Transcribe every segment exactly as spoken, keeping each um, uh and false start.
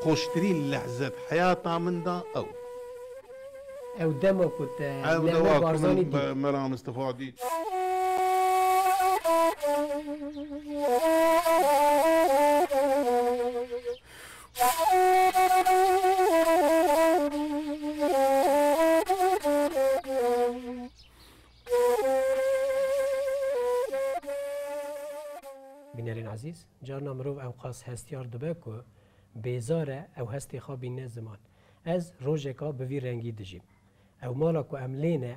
Xweştirîn lehzet heyata min da ew. Ew dema ku te Ew Nemir dewa ku Barzanî min dît. be-, Mela Mistefa dît. Bînerên ezîz, carna mirov ewqas hestiyar dibe ku bêzar e ew hestê xwe bîne ziman. Ez rojeka bi vî rengî dijîm. Ew mala ku em lê ne,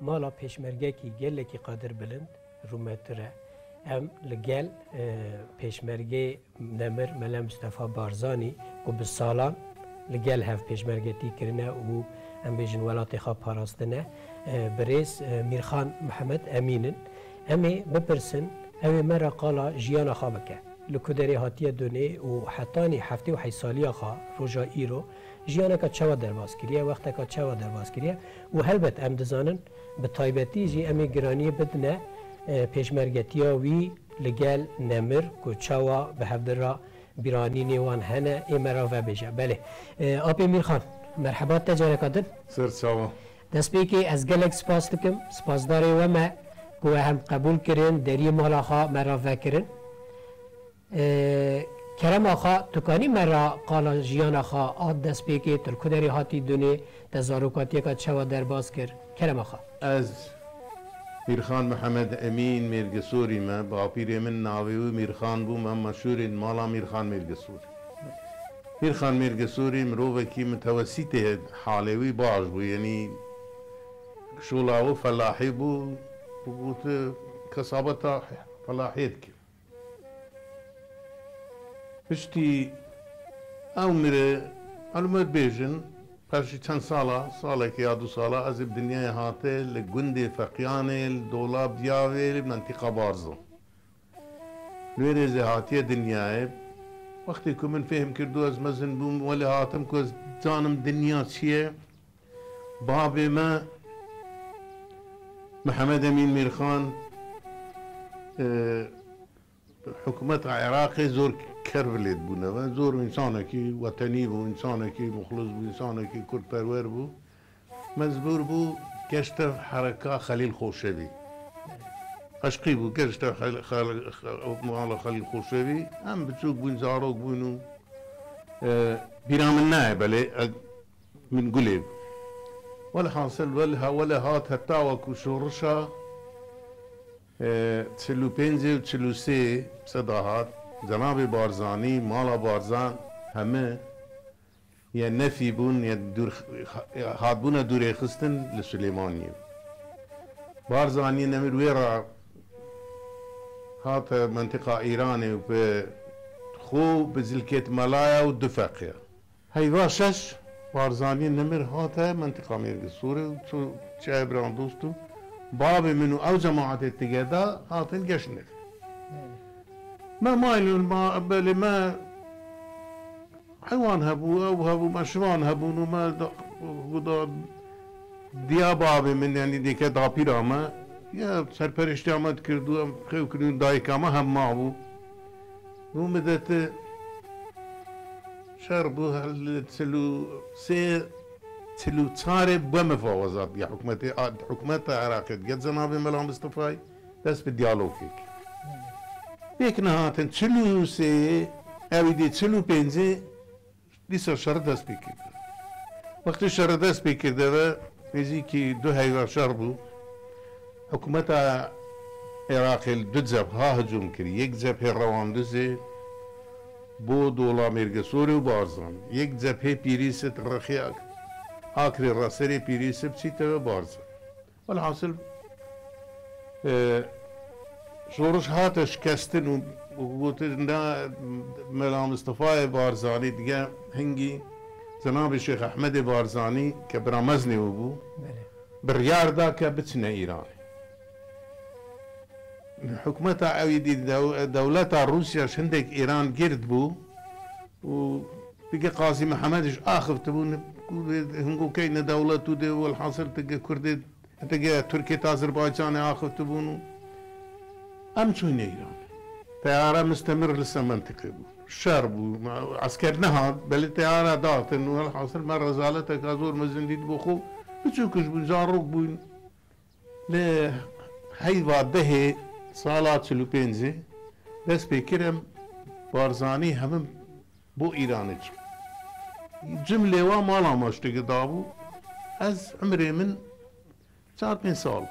mala pêşmergekî gelekî qadirbilind, rûmetir e. Em li gel, e, pêşmergê Nemir Mele Mistefa Barzanî ku bi salan li gel hev pêşmergetî kirine û em bêjin welatê xwe parastine, e, birêz, e, Mîrxan Mihemed Emîn in. Em ê bipirsin, ew ê me re qala jiyana xwe bike. Li ku derê hatiye dunê û hetanî heftê û heşt saliya xwe roja îro jiyaneke çawa derbas kiriye, wexteke çawa derbas kiriye û helbet em dizanin, bi taybetî jî em ê giraniyê bidine, e, pêşmergetiya wî li gel Nemir ku çawa bi hevdira bîranînê wan hene, ê me re vebêje. Belê. E, Apê Mîrxan, merheba te careka din. Ser çawa. Destpêkê ez gelek spas dikim, spasdarê we me ku we hem qebûl kirin, deriyê mala xwe me re vekirin. E, kerema xwe, tu kanî me re qala jiyana xwe a destpêkê, tu li ku derê hatî dunê, te zarokatiyeka çawa derbas kir? Kerema xwe. Ez Mîrxan Mihemed Emîn Mêrgisorî me, bapîrê min navê wî Mîrxan bû, me meşhûrê mala Mîrxan Mêrgisorî. Mîrxan Mêrgisorî mirovekî mitewesîtê halê wî baş bû, yanî şola wî felahî bû, bû tu kesabeta felahiyê dikir. Piştî ew mire, elûmet bêjin, piştî çend sala, salekê ya du sala, ez ê bi dinyayê hate li gundê Feqiyanê, li Dolab Diyavê, li mentiqa Barzan. Li wê rêzê hatiye dinyayê. Wextê ku min fêhm kirdo, ez mezin bûm, welê hatim ku ez zanim dinya çi ye. Babê me Mihemed Emîn Mîrxan, e, Hikûmeta Iraqê zor kervilê dibûne ve. Zor însanekî wetenî bû, însanekî muxlis bû, însanekî kurdperwer bû. Mecbûr bû geşte hereka Xelîl Xoşevî. Eşqî bû, geşte Xel-, Xel-, Xe-, mala Xelîl Xoşevî. Em biçûk bûn, zarok bûn û, e, bîra min nayê belê, e, min gulê bû. Welhasil, welha-, wele hat heta wekû şorişa E, çil û pêncê û çil û sê seda hat, Cenabê Barzanî, mala Barzan heme ya nefî bûn, ya dûr, hatbûne dûrêxistin li Silêmaniyê. Barzanî Nemir wê re hate mentiqa Îranê û bi xwe bi zilkêt melaya û du feqê. Heyva şeş, Barzanî Nemir hate mentiqa Mêrgisorê û çû çiyayê Birandost û babê min û ew cemaetê tigeda hatin geşnê. Me mayîl, ma, belê me heywan hebû, ew hebû, me şivan hebûn û me da, da diya babê min, yanî dêke dapîra me, ya serperiştiya me dikird û em xew kirin dayika me hem mabû. Bû mideti Şer bû hel çil û sê, çil û çarê bi mifawaza diya hikûmetê, a, hikûmeta Iraqê diya cenabê Mela Mistefayê dest bi diyalogê kir. Pêk nehatin çil û sê, ewî dê çil û pêncê dîsa şer dest pê kir. Wextê şer dest pê kirde ve, nêzîkî du heyva şer bû. Hikûmeta Iraqê li du cebha hicûm kir. Yek cebhê Rewandizê, Bo dola Mêrgesorê û Barzanî. Yek cephê pîrîsit rexî Ak-, Akrê ra serê pîrîsit çîte ve Barzanî. Welhasil, e, şoriş hate şikestin û, û gotin da Mela Mistefayê Barzanî dige hingî cenabê Şêx Ehmedê Barzanî ke bira meznê wî bû, Belê. biryar da ke biçine Îranê. Hikûmeta ewî dî dew-, dewleta Rûsya ji hindek Îran gird bû û dige Qazî Mihemed ji axivtibû, ne, hingo keyne dewlet û dê welhasil dige Kurdê, dige Tirkê ta Azerbaycanê axivtibûn û em çûyne Îran. Teyare mistemir li ser mentiqê bû. Şer bû, esker nehat, belê teyare datin û welhasil me rezaleteka zor mezin dît bo xwe. Biçûkiş bûn, zarok bûn. Li heyva dehê sala çil û pêncê dest pê kir em Barzanî hemin bo Îranê çû. Cimlê wa mala me ji têkê dabû. Ez umrê min çar pênc sal bû.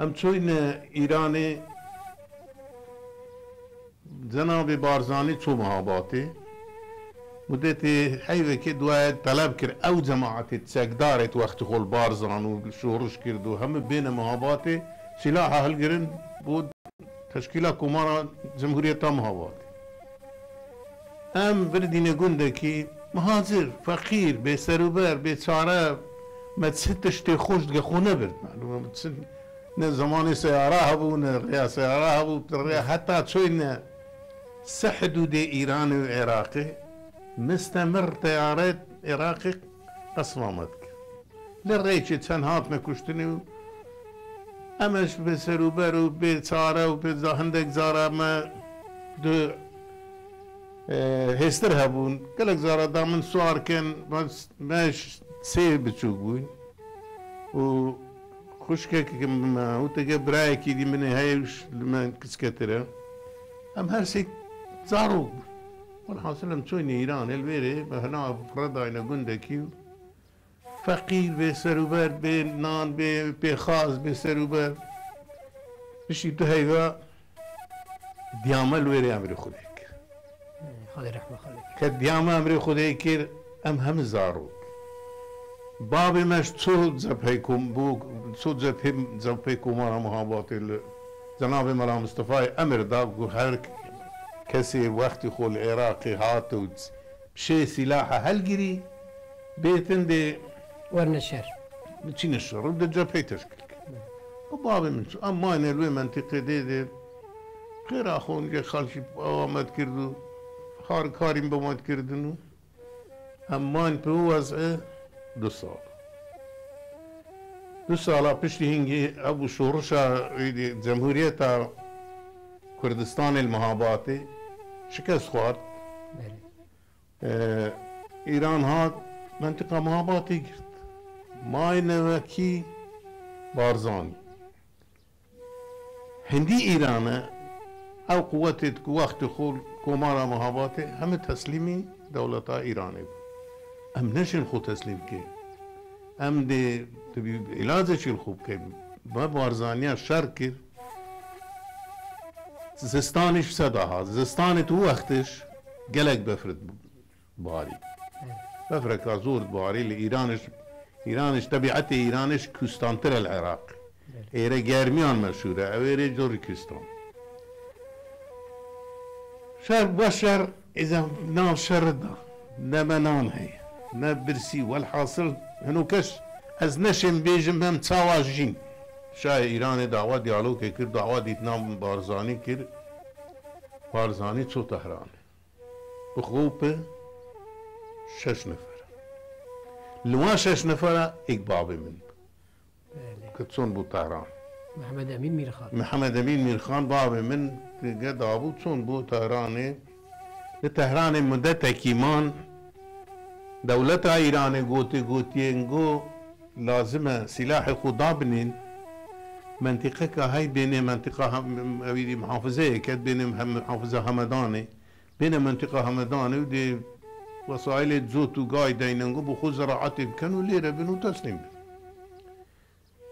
Em çûyne Îranê. Cenabê Barzanî çû Mehabatê. Mudetê heyvekê duaye teleb kir, ew cemaetê çekdarê wextê xwe li Barzan û şoriş kir û hemû bêne Mehabatê, sîlaha hilgirin bo teşkîla Komara Cemhuriyeta Mehabatê. Em virdîne gundekî muhacir, feqîr, bêserûber, bêçare, me çi tiştê xweş dige xwe nebirt. Malûm e, çi ne zemanê seyara hebû, ne rêya seyara hebû, rêya heta çoyne se hidûdê Îranê û Iraqê, mistemir teyare Iraqê qesma me dikir. Li rêçê çend hatine kuştinê û em ji bêserûber û bêçare û bê za-, hindek cara me du, e, hêstir hebûn. Gelek cara da min suar kin, me, me sê biçûk bûn. Û xwişkek me û teke birayekî dî min ê heye û ş-, li me kiçketir e. Em her sê zarok bûn. Welhasil em çûyne Îranê, li vêrê me hina firedayne gundekî û feqîr, bê serûber, bê nan, bê pêxaz, bê serûber. Piştî du heyva diyame li wêrê emrê Xwedê kir. Xwedê rehme Xwedê kir. Ke diyame emrê Xwedê kir, em hemî zarok. Babê me ji ço cepheyê kom-, bû, ço cephê, cephê Komara Muhabatê li cenabê Mela Mistefayê emir da ku her kesê wextî xwe li Iraqê hat û şê sîlaha helgirî, bêtin dê Werne şer. Biçîne şer û de cepheyê teşkil kir. Û babê min çû. Em mayne li wê mentiqê dê dê. Xêra xwe hingê xelkî awa me dikird û har karîn bo me dikirdin û em mayn bi wê wez'ê du sal. Du sala piştî hingî ev şorişa êdî Cemhuriyeta Kurdistanê li Mehabatê şikest xwart. Belê. Ee, Îran hat mentiqa Mehabatê girt. Mayne wekî Barzanî. Hindî Îran e, ew quwetê ku wextê xwe Komara Mehabatê hemî teslîmî dewleta Îranê bû. Em neşên xwe teslîm bikin. Em dê tibî îlacekî li xwe bikin. Me Barzaniya şer kir. Zistanî ji se daha. Zistanê tu wextiş gelek befr barî. Befreka zor barî li Îraniş, Îraniş, tebietê Îraniş kustantir el Iraq. Êre germiyan meşhur e, ew êrê corî kustan. Şer be şer, êze nav şer da. Ne me nan heye, ne birsî, welhasil hinokeş ez neşêm bêjim em çawa jîn. Şayê Îranê dawa diyalogê kir, dawa dîtina Barzanî kir. Barzanî çû Tehranê. Bi xwe û bi şeş nefer. Li wan şeş nefera êk babê min bû. Belê. Ke çûn bû Tehran. Mihemed Emîn Mîrxan. Mihemed Emîn Mîrxan babê min dige dabû, çûn bû Tehranê. Li Tehranê mudetekî man. Dewleta Îranê gotê, gotiye, ngo lazim e sîlahê xwe dabinên. Mentiqeka hey bênê mentiqa hem-, ewî dî muhafizeyê ket bênê hem-, muhafiza Hemedanê. Bêne mentiqa Hemedanê û dê wesaîlê cot û gay deyne, ngo bi xwe ziraetê bikin û lêre bin û teslîm bin.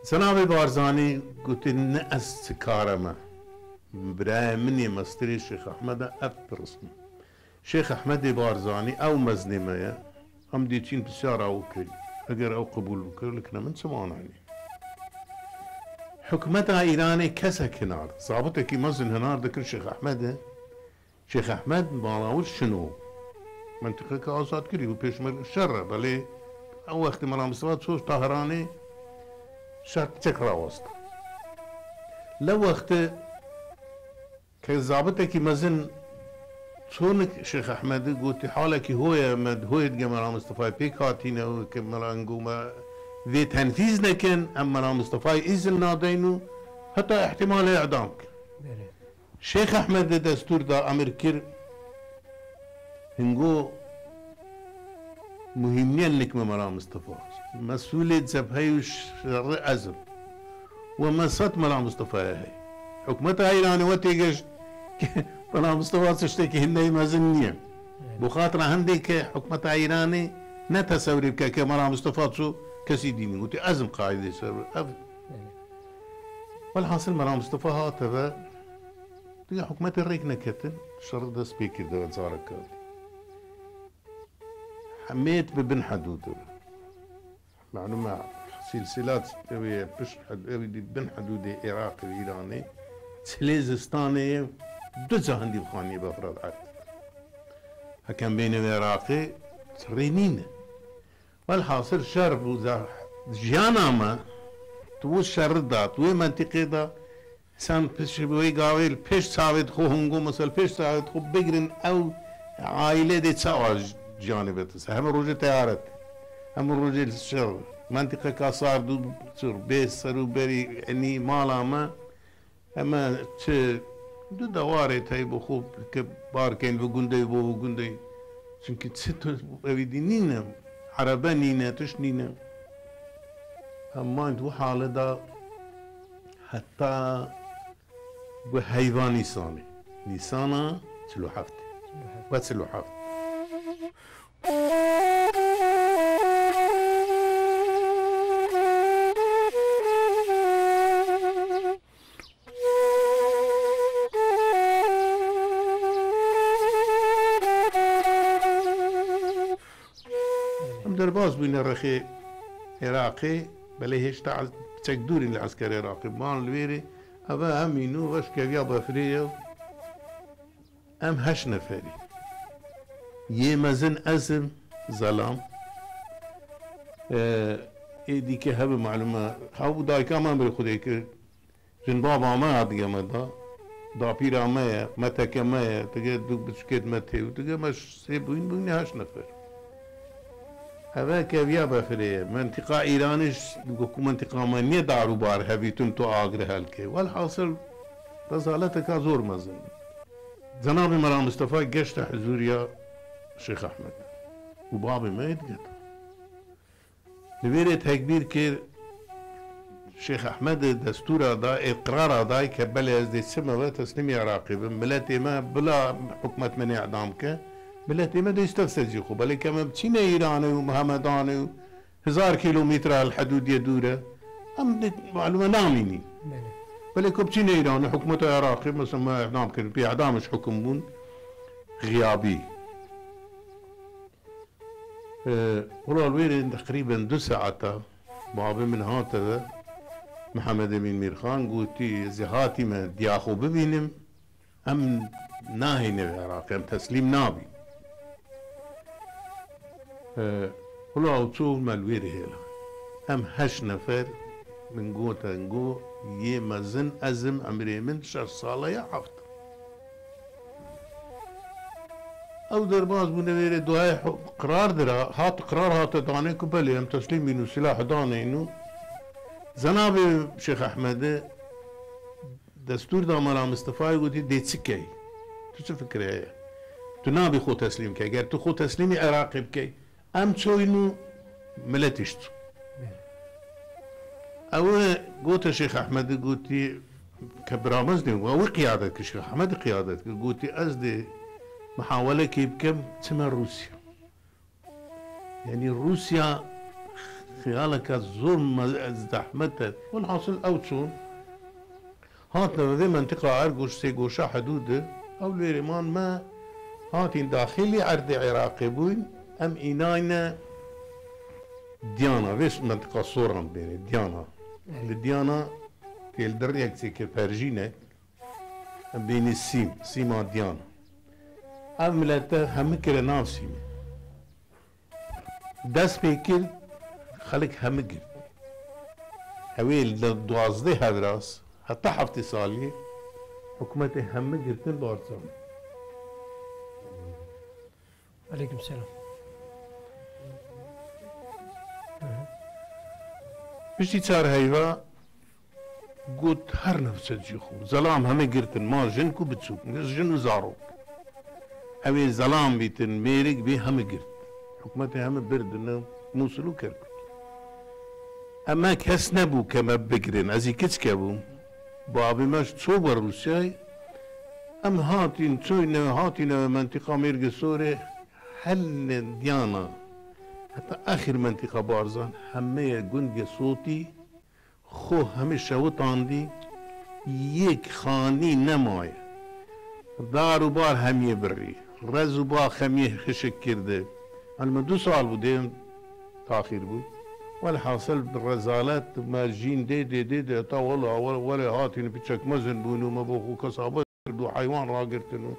Cenabê Barzanî gotin, ne ez çi kare me. Birayê min ê mestirê Şêx Ehmed e, ev pirsî. Şêx Ehmedê Barzanî, ew mezinê me ye. Em dê çîn pisyara wî kirî. Eger ew qebûl bikir, li kine min çi mana hene? Hikûmeta Îranê kesek hinard. Zabitekî mezin hinard dikir Şêx Ehmedê. Şêx Ehmed mala wî şino. Mentiqeke azad kirî û pêşmerge şer e, belê ew wextê Mela Mistefa çû Tahiranê şer çek rawest. Le wextê ke zabitekî mezin çûnik Şêx Ehmedî gotî, halekî hoye me, hoyê dige Mela Mistefayê pêk hatîne û ke Mela Engû me vê tenfîz nekin, em Mela Mistefayê îzin nadeyn û heta îhtîmalê îdam kin. Belê. Şêx Ehmed destûr da, emir kir, hingo muhîmniyên nik me Mela Mistefa. Mesûlê cebheyê û şerê ez im. We me sed Mela Mistefaya heye. Hikûmeta Îranê we têgeşt ke Mela Mistefa tiştekî hindeyî mezin niye. Bo xatira hindê ke hikûmeta Îranê ne tesewirê bike ke Mela Mistefa çû kesî dînî. Gotî, ez im qaîdê ser. Ev Welhasil Mela Mistefa hate ve, diga hikûmetê rêk neketin, şer dest pê kir de ve careke. Hemêt bi bin hedûd e. Malûm e, silsilat ew ê pişt hed-, ew ê bin hedûdê Iraqê û Îranê, çilê zistanê ye, du ca hindî bi xaniyê befra diert. Hekem bêne ve Iraqê, rê nîne. Welhasil şer bû, ze-, jiyana me, tu wê şerî da, tu wê mentiqê da, sen pişt wê gavê li pêş çavê xwe hûn go, mesela pêş çavê xwe bigirin, ew aîle dê çawa jiyanê be tisa. Hemû rojê teyaret, hemû rojê li şer, mentiqeka sard û çir, bê ser û berî, enî mala me, Eme çi du dewarê tey bi xwe ke bar keyn bi gundey bo bi gundey. Çunkî çi tu evî dî nîne, erebe nîne, tişt nîne. Em maynd wi hale da heta bi heyva Nîsanê. Nîsana çil û heft. We çil û heft. Em derbas bûne rexê Iraqê, belê hêşta ez-, çek dûrîn li eskerê Iraqê. Ban li wêrê, eve em mînû veş keviya befirê ye. Em heşt neferî. Yê mezin ez im, Zelam. Ee, ê dîke hebe malûm e. Hew dayika me emrê Xwedê kir. Jinbaba me ya dige me da. Dapîra me ye, meteke me ye. Dige du biçûkêt me tê û dige me sê bûyn, bûyne heşt nefer. Eve keviya befirê ye. Mentiqa Îranê ji, ku mentiqa me niye dar û bar hevîtin tu agir helke. Welhasil rezaleteka zor mezin. Cenabê Mela Mistefa geşte huzûriya Şêx Ehmed û babê me yê digetin. Li vê rê tekbîr kir, Şêx Ehmed destûra da, ê qirara da ke belê ez dê çime ve teslîmî Iraqê bim. Miletê me bila hikûmet min îdam ke, miletê me dê îstev sezî xwe. Belê ke me biçîne Îranê û Mihemedanê û hezar kîlometre li hidûdiyê dûr e. Em dê malûme namînî. Belê. Belê ku biçîne Îranê, hikûmeta Iraqê, mesela me îdam kirin, pê îdam ji hikûm bûn, xiyabî. Ee, wila li wêrê teqrîben du saeta babê min hate ve, Mihemed Emîn Mîrxan, gotî, ez ê hatîme diya xwe bibînim. Em nahêne Iraqê, em teslîm nabîn. Ee, wila ew çû me li wê re hêla. Em heşt nefer, min gotin, go, yê mezin ez im, emrê min şeş sala ye, heft. Ew derbas bûne wê re, duayê qrar dira, hat, qrar hate danê ku belê em teslîm bîn û silah danê û Cenabê Şêx Ehmedê destûr da Mela Mistefayê, gotî, dê çi key? Tu çi fikirê heye? Tu nabî xwe teslîm key. Ger tu xwe teslîmî Iraqê bikey, em çoyn û miletî jî çû. Ew gote Şêx Ehmedî, gotî, ke biramez dê, we wî qiyadet kir, Şêx Ehmedî qiyadet kir. Gotî, ez dê mihawelekê bikim, çime Rûsya. Yanî Rûsya xiyaleke zor me-, zehmet e. Welhasil ew çûn. Hatine vê mentiqa Ergoş, Sêgoşa hidûdê, ew lêrê man me hatîn daxilî erdê Iraqê bûyn, em înayne Diyana, vê mentiqa Soran bêrê, Diyana. Li Diyana têldirriyek çêkir perjînek, em bênî Sîm, Sîma Diyana. Ev milete hemî kire nav Sîmê. Dest pê kir, xelk hemî girt. Hewê li duwazdeh Hevras heta heftê salî hikûmetê hemî girtin Barzanî. Aleyküm selam. Hı hı. Piştî çar heyva got her nefset jî xwe. Zelam hemê girtin, ma jin ku biçûk, jin û zarok. Ew ê zelam bîtin, mêrik bî hemê girt. Hikûmetê hemê birdine Mûsil û Kerkûk. Em me kes nebû ke me bigirin, ez jî kiçke bûm. Bavê me ji çû be Rûsyayê, em hatîn, çûyne, hatîne mentiqa Mêrgisorê, hel Diyana, heta axir mentiqa Barzan, hemeye gund ye sotî, xwe hemî şewitandî, yek xanî nemaye. Dar û bar hemiyê birî, rez û bax hemiyê hişik kirdi. Elma du sal bû dê taxîr bû. Welhasil bi rezalet me jîn dê, dê, dê, dê, heta wela, wele, wele hatîn piçek mezin bûn û me bo xwe kesabet kir û heywan ragirtin û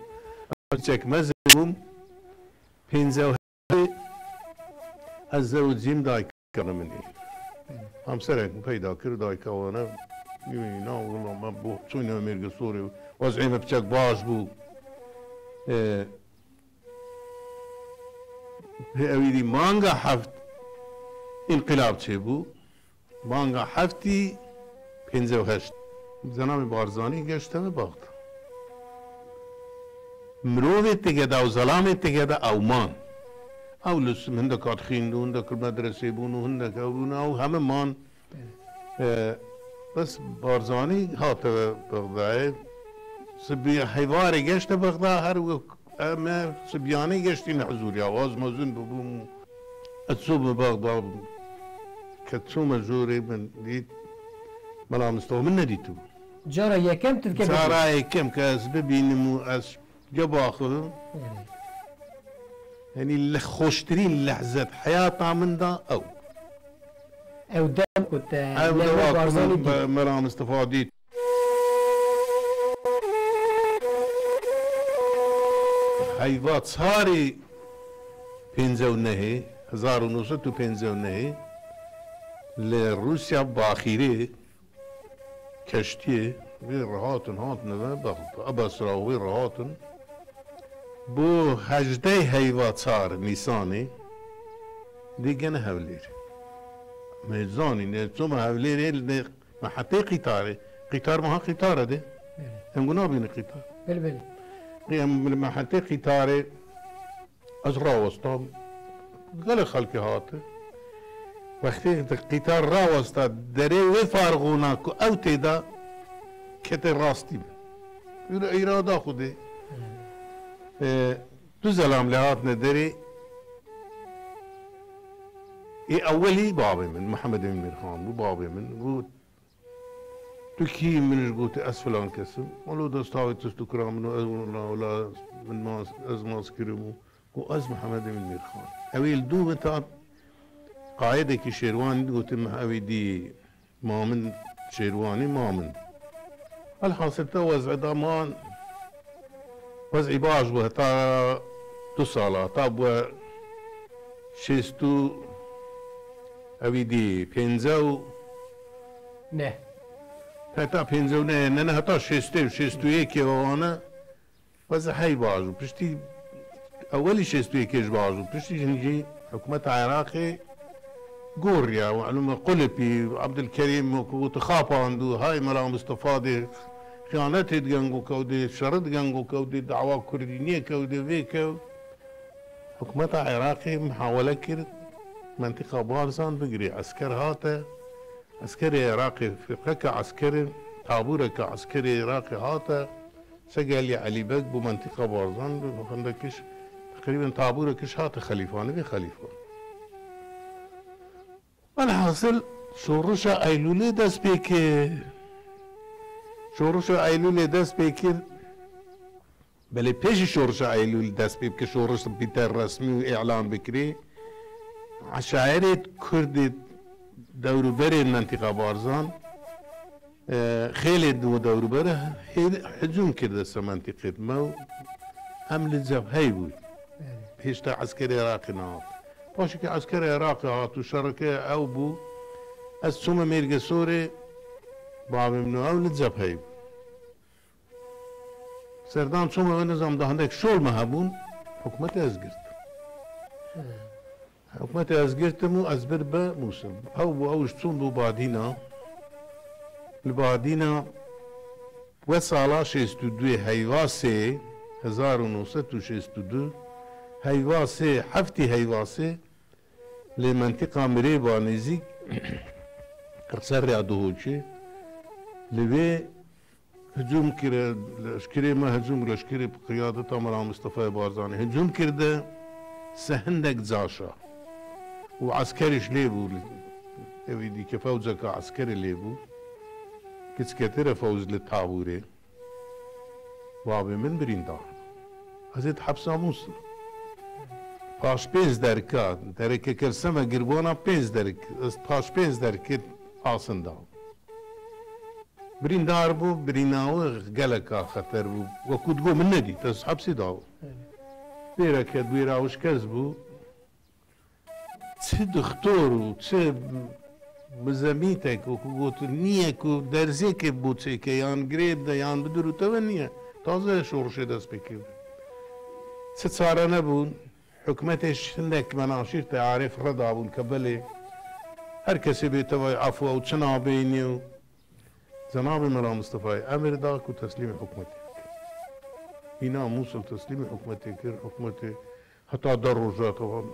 piçek mezin bûm. Pênce û heştê ez zewicîm, dayika min ê. Hamserek min peyda kir, dayika wana. Yûnî na wila me bo çûne Mêrgisorê. Wez'ê me piçek baş bû. Ê, Pê ewî dî manga heft înqilab çêbû. Manga heftî pêncî û heşt. Cenabê Barzanî geşte ve Baxda. Mirovê tigeda û zelamê tigeda ew man. Ew li s-, hindek hat xînd û hindek li medresê bûn û hindek ew bûn, ew heme man. E, bes Barzanî hate Bexdayê. Sibî heyvarê geşte Bexda, her wek em e sibiyanê geştîne hizûriya. Waz mezin bibûm. Ez çûme Bexda, ke çûme jorê min dît, Mela Mistefa min nedîtibû. Cara yekem tu dike bibî. Cara yekem ke ez bibînim û ez Ge baxivim. Hmm. Yanî li xweştirîn lehzet heyata min da ew. Ew dem ku te Ew Lewê dewa ku Barzanî min dît. Be-, Mela Mistefa dît. Heyva çarê pêncî û nehê, hezar û neh sed û pêncî û nehê li Rûsya Baxîrê keştiyê wê re hatin, hatine ve Bexda. Ebesra wê re hatin. Bo hejdeh heyva çar Nîsanê dê gene Hewlêrê. Me zanî, ne çoma Hewlêrê li me hetê qîtarê. Qîtar meha qîtar e dê. Belê. Em gu nabîne qîtar. Belê, belê. Em li me hetê qîtarê Ez rawestam. Gelek xelkê hate. Wextê di qîtar rawesta derê wê farxûna ku ew tê de kete rastî bi. Wî îrada Xwedê. E, du zelam lê hatine derê. Ê ewelî bavê min, Mihemed Emîn Mîrxan bû, bavê min. Bû Tu kî? Min ji gotî, ez filan kes im. Welo dest tavê tust û kira min û ez wela, wela min mas, ez mas kirim û got, ez Mihemed Emîn Mîrxan. Ew ê li dû min ta qayedekî Şêrwanî digotin, min ew ê dî ma min Şêrwanî ma min. Welhasil te wez'e da man. Wez'î baş bû heta du sala, heta bû şêst û, ewî dî pênce û neh. Heta pênce û neh, ne, ne, heta şêstê û şêst û yekê ve wane wez'î hey baş bû. Piştî ewelî şêst û yekê jî baş bû. Piştî jin jî hikûmeta Iraqê goriya, malûm e, Qulipî, Abdulkerîm ku gotu xapandû, hay Mela Mistefa dê xiyanetê digen ku kew dê, şerî digen ku kew dê, dawa kurdîniyê kew dê, vê kew. Hikûmeta Iraqê mihawele kir, mentiqa Barzan bigirê. Esker hate, eskerê Iraqê, firqeke eskerê, tabûreke eskerê Iraqê hate, Segelî Elî Beg bû mentiqa Barzan, bi hindekiş, teqrîben tabûrekiş hate xelîfanê, vê xelîfa. Welhasil, şorişa Eylûlê dest pê kir. Şorişa Eylûlê dest pê kir. Belê pêşî şorişa Eylûl dest pê bike, şoriş bîte resmî û îlan bikirê. Eşairê Kurdê dewrûberê mentiqa Barzan, e, xêlê di dewrûbere hê-, hicûm kirde ser mentiqê me û em li cebheyê bûn. Pêşta eskerê Iraqê nehat. Paşê ke eskerê Iraqê hat û şereke ew bû, ez çûme Mêrgesorê, bavê min û ew li cebheyê bû. Serdan çûme, ew nizam da hindek şol me hebûn, hikûmetê ez girt. Hikûmetê ez girtim û ez bir bi Mûsil. Ew bû, ew ji çûn bû Badîna. Li Badîna we sala şêst û duyê heyva sê, hezar û neh sed û şêst û du, heyva sê, heftî heyva sê, li mentiqa Mirêba nêzîk Qirserê ya Duhokê, li wê hicûm kire, leşkerê me hicûm, leşkerê bi qiyadeta Mela Mistefayê Barzanî hicûm kirde, se hindek caşa û eskerîş lê bû, evî dîke fewceka eskerê lê bû, kiçketire fewz li tabûrê. Bavê min birîndar. Ez ê di hepsa Mûsil. Paş pênc derika, dereke kelseme girbana pênc derik, ez paş pênc derikê asinda. Birîndar bû, birîna wê geleka xeter bû. Wekû digo min nedît, ez hepsê da bû. Bêreke dûra wişkez bû. Çi dixtor û çi mizemîtek, wekû gotin, niye ku derzêkê bo çêke yan girê bide yan bidirûte ve niye. Taze şorişê dest pê kir. Çi çare nebûn, hikûmetê şindek menaşîr te arêf redabûn ke belê her kesê bê tevayê efwa û çi nabênî û Cenabê Mela Mistefayê emir da ku teslîmê hikûmetê bike. Îna Mûsil teslîmê hikûmetê kir, hikûmetê heta deh roja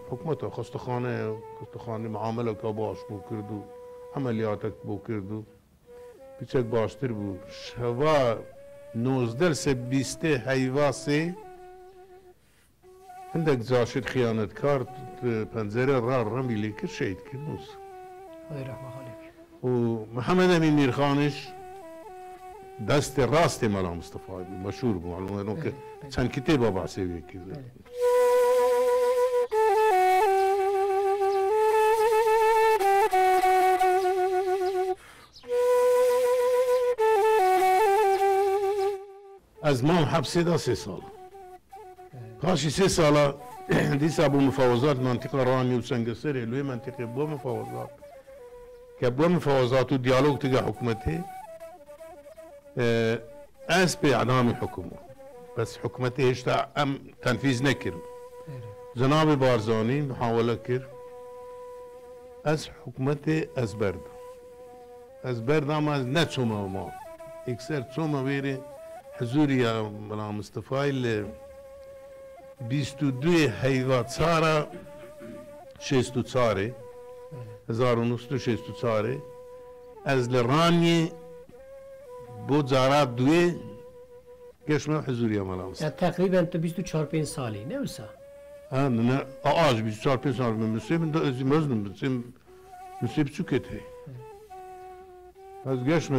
hikûmeta xestexane, xestexanê muameleka baş bû kird û emeliyatek bû kird û piçek baştir bû. Şeva nozdeh se bîstê heyva sê Hindek caşêt xiyanetkar, t-, pencere ra remî lê kir, şehîd kir, nûs. Xwedê rehma xalê kir. Û Mihemed Emîn Mîrxaniş destê rastê Mela Mistefayê bû, meşhûr bû. Malûm e, belê, belê, çend kitêba behsê wê kir. Belê. Ez mam hepsê de sê sal. Paşî sê sala dîsa bû mifawezat mentiqa Ranî û Sengeserê, li wê mentiqê bû mifawezat. Ke bû mifawezat û diyalog dige hikûmetê, e, ez pê edamî hikûm. Bes hikûmetê hêşta em tenfîz nekir. Cenabê Barzanî muhawele kir. Ez hikûmetê ez berdim. Ez berdama ez neçûme mal. Ekser çûme wêrê hizûriya Mela Mistefayê li bîst û duyê heyva çara şêst û çarê, hezar û neh sed û şêst û çarê, ez li Raniyê bo cara duyê geşme hizûriya Mela Mistefayê. Ya teqrîben tu bîst û çar pênc salî, ne wisa? Ha, ne, a, a, ji bîst û çar pênc sal min, min sê min de ez mezin, min sê Min sê biçûkê tê. Ez geşme,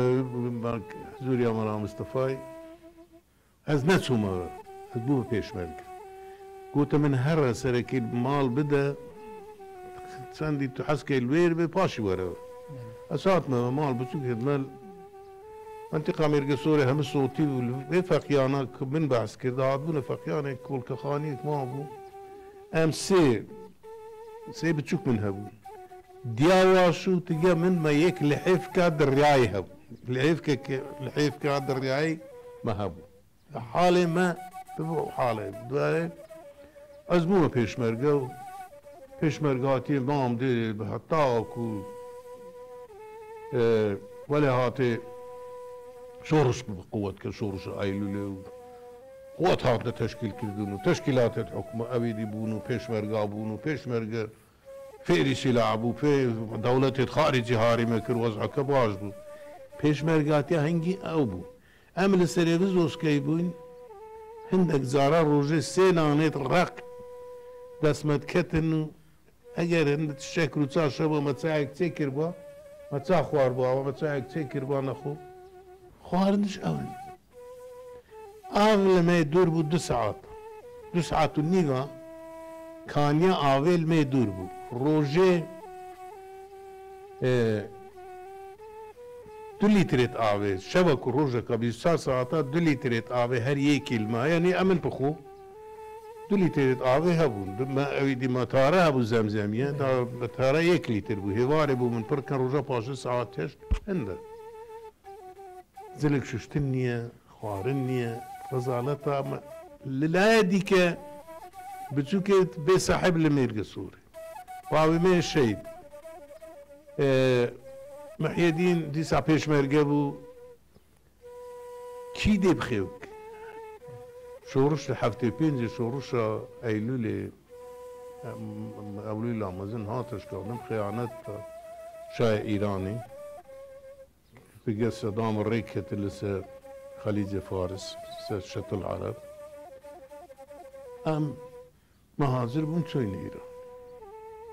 bak, hizûriya Mela Mistefayê. Ez neçûme, ez bûme pêşmerge. Gote min here serekî mal bide, çendî tu hez key li wêr be, paşî were. Ez hatime me mal biçûkê me, mentiqa Mêrgesorê hemî sotî bû, li vê feqiyana ku min behs kir, hatibûne feqiyanek, kolkexaniyek mabû. Em sê, sê biçûk min hebû. Diyawa şû tige min me yek lihêfka diryayê hebû. Lihêfkeke, lihêfka diryayê me hebû. Halê me, bi bo halê, duyê, ez bûme pêşmerge û pêşmergatiyê mam dê bi heta ku, e, welê hatê şoriş bi quwet kir, şorişa Eylûlê û quwet hatine teşkîl kirdin û teşkîlatê hikûme evîdî bûn û pêşmerga bûn û pêşmerge Fêrî sîlah bû, fê dewletê xaricî harî me kir, wez'eke baş bû. Pêşmergatiya hingî ew bû. Em li serê vî zoskeyî bûn, hindek cara rojê sê nanêt req dest me diketin û eger hind şek rû çar şeva me çayek çêkirba, me ça xwarba, me çayek çêkirba nexwe. Xwarindiş ew in. Av li me dûr bû du saet. Du saet û nîva kaniya avê li me dûr bû. Rojê, e, du lîtrê avê, şeva ku rojeka bîst û çar saeta du lîtrê avê her yekî li me, yanî em in bi xwe du lîtrê avê hebûn. Du me, ew dî me tare hebû zemzemiye, da me tare yek lîtr bû. Hêvarê bû min pir kin roja paşê saet heşt hinde. Zilik şuştin niye, xwarin niye, rezaleta me. Li laye dîke biçûkê bê sahib li mêrge sorê. Bavê me şehîd. E, Mihyedîn dîsa pêşmerge bû. Kî dê bixêwk? Şoriş li heftê pêncê, şorişa Eylûlê, em, em, Eylûla mezin hat eşkandin, xeyanet da şaya Îranê. Pêge Sedam rêk ketin li ser Xelîcê Faris, ser Şetil Ereb. Em, me hazir bûn çûyne Îran.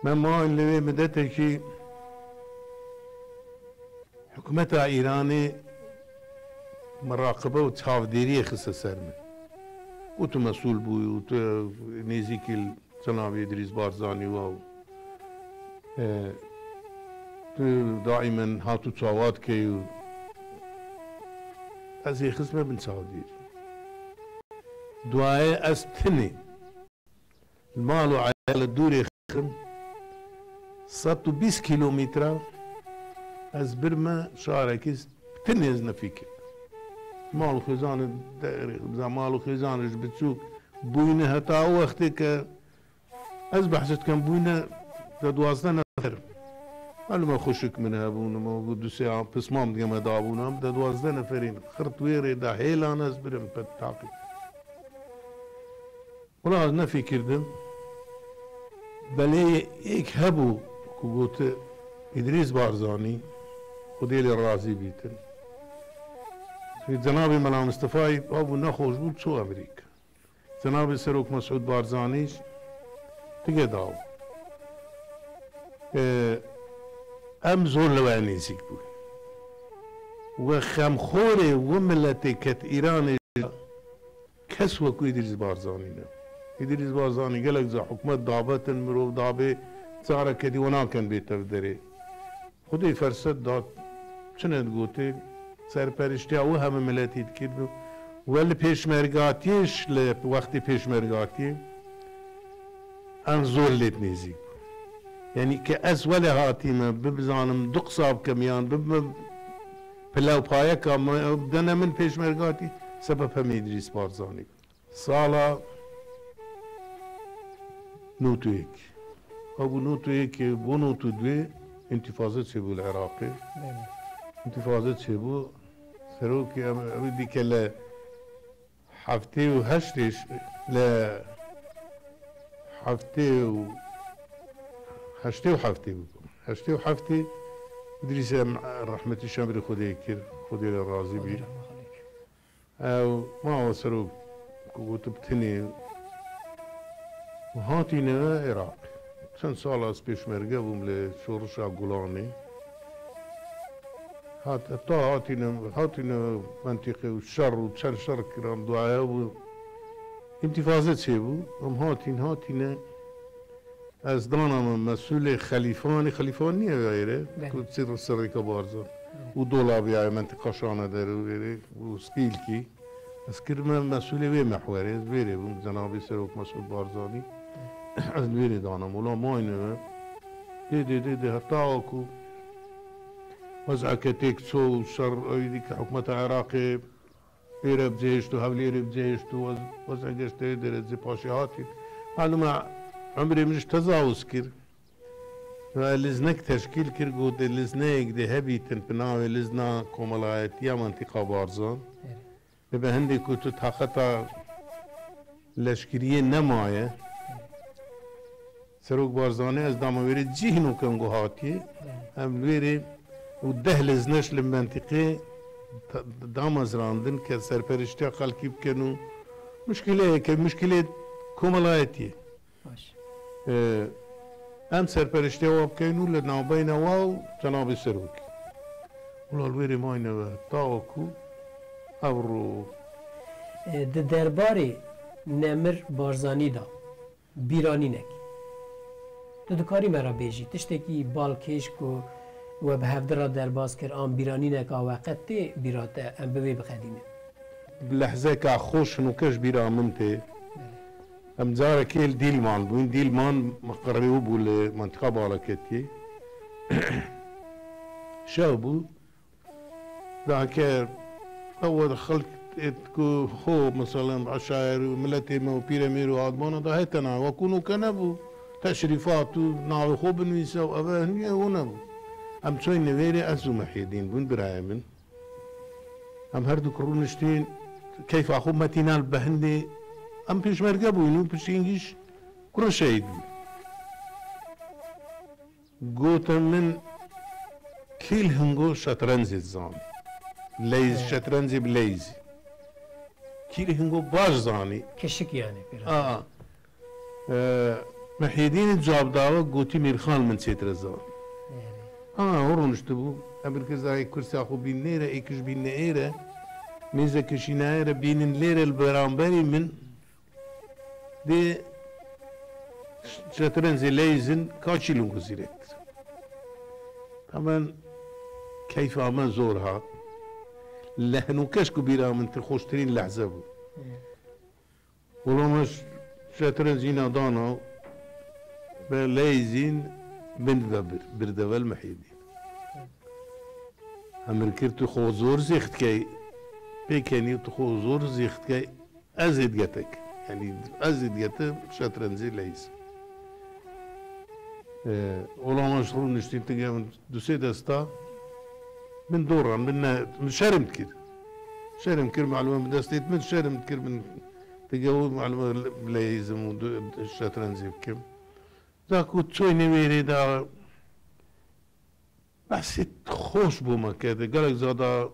Me mayîn li wê midetekî hikûmeta Îranê muraqibe û çavdêriyê xiste ser min. Û tu mesûl bûyî û tu nêzîkî li Cenabê Îdrîs Barzanî wa û, e, tu daîmen hat û çawa dikey û ez ê xistme bin çavdêrî. Duayê ez tinê li mal û eyalê dûrê xim, sed û bîst kîlometre ez birme şarekî tinê ez nefîkir. Mal û xêzanê derê, mal û xêzanê ji biçûk bûyne heta o wextê ke Ez behs dikim bûne de duwazdeh nefer. Malûm e xwişik min hebûn, me got du sê pismam dige me dabûn, em de duwazdeh neferîn. Xirt wê rê de hêlan ez birim pet taqî. Wela ez nefîkirdim. Belê yek hebû ku gote Îdrîs Barzanî, Xwedê lê razî bîtin. Cenabê Mela Mistefayî hebû nexweş bû, çû Amerîka. Cenabê Serok Mesûd Barzanî jî tige daw. Ee, em zor li we nêzîk bûn. We xemxorê we miletê ket Îranê, kes wekû Îdrîs Barzanî ne. Îdrîs Barzanî gelek ca hikûmet dabetin, mirov dabê, careke dî we nakin bête derê. Xwedê ferset da, çi ne digotê, serperiştiya we hemî miletî dikir. We li pêşmergatiyê ji, li wextê pêşmergatiyê em zor lê nêzîk bû. Yanî ke ez welê hatîme, bizanim du qisa bikim yan bibim pile û payeka me, dene min pêşmergatî, sebeb hemî Îdrîs Barzanî. Sala nod û yek. Ew bû nod û yek, bo nod û duyê întîfaze çêbû li Iraqê. Belê. Întîfaze çêbû. Serokê em, ew dîke li heftê û heştê ş-, li heftê û, heştê û heftê bû. Heştê û heftê Îdrîsê em rehmetî şemrê Xwedê kir. Xwedê lê razî bî. Xwedê rehmet xwe lê kir. Ew mawa serok ku gotu bi tinê û hatîne Iraq. Çend sala ez pêşmerge bûm li şorişa Gulanê. Hat, heta hatîne, hatîne mentîqê û şer û çend şer kiran duaya bû. Întîfaze çêbû. Em hatîn, hatîne. Ez dana me mesûlê Xelîfanê, Xelîfan niye wayre, Belê. Ku çi serrêka Barzan. Belê. Û dolabî aye mentiqa şane der û vêrê û Spîlkî. Ez kirime mesûlê wê mehwerê, ez vêrê bûm, cenabê Serok Mesûd Barzanî. Ez li wêrê dana me, wela mayne me. Dê, dê, dê, dê, heta ku wezeke têk ço û şer, ew dî ke hikûmeta Iraqê Êre bi cihêşt û hewlêrê bi cihêşt û wez-, wezegiştê derecê paşê hatî. Malûm e, emrê min ji tezawuz kir. Ve liznek teşkîl kir, got, lîzneyek dê hebîtin bi navê Lîzna Komelayetiya Mentîqa Barzan. Evet. Ve bi hindê ku tu taqeta leşkeriyê nemaye. Serok Barzanî ez dama wêrê cî hîno kengo hatiye. Em li wêrê û deh lizneş li mentiqê ta-, damezrandin ke serperiştiya xelkî bikin û muşkileyeke, muşkilê komelayetiyê. Baş. Ee, em serperiştiya wa bikeyn û li navbeyna wa û cenabê serokê. Wila li wêrê mayne we tawa ku Ewro. Di derbarê Nemir Barzanî de bîranînek. Tu dikarî me re bêjî tiştekî balkêş ku we bi hevdi re derbas kir, an bîranîneka we qet tê bîra te, em bi wê biqedînin? Bi lehzeka xweş hinokeş bîra min tê. Em carekê li Dîlman bûn. Dîlman qirêw bû li mentiqa Balaketiyê. Şev bû. Dake ew xelk êt ku xo, meselen, eşayer û miletê me û pîremêr û adbana da hetena, wekû noke nebû. Teşrîfat û navê xo binivîse û eve hingê ew nebû. Em çoyne vêrê, ez û Mehyedîn bûn, birayê min. Em her du rûniştîn, keyfa xwe metîna li behindê. Em pêşmerge bûyn û piştî jî kurê şehîd bûn. Gote min, kî li Hingo şetrenzê dizanî? Leyz, şetrenzê bi leyzî. Kî li Hingo baş zanî? Keşik yani biraz. Aa. E, Mehyedînê cab dawe, gotî, Mîrxan, min çêtir zanî. Aa, hûn rûniştibû. Em bir kir zayê kursiya xwe bîn nêre, êkiş bîn ne êre. Mêze kişîne êre, bînin lêre li beramberî min. Dê şetrenzê leyzin kaçî lûngû zîrektir. Hemen keyfa me zor hat. Lehnokeş ku bîra min tir xweştirîn lehze bû. Wela me şetrenzîna dana ve leyzîn bin ve bir, bir devel Mehyedîn. Emir kir, tu xwe zor zêx dikey, pêkenî tu xwe zor zêx dikey, ez ê digetek. Yanî ez ê digetim şetrenzê leyz. Ee, olama ji rûniştîn tige min du sê desta min doran, min ne, min şerm dikir. Şerm kir, malûme min destê min şerm dikir, min tige û malûme leyzim û şetrenzê bikim. Da ku çoyne vêrê da behsê xweş bo me kerde. Gelek zada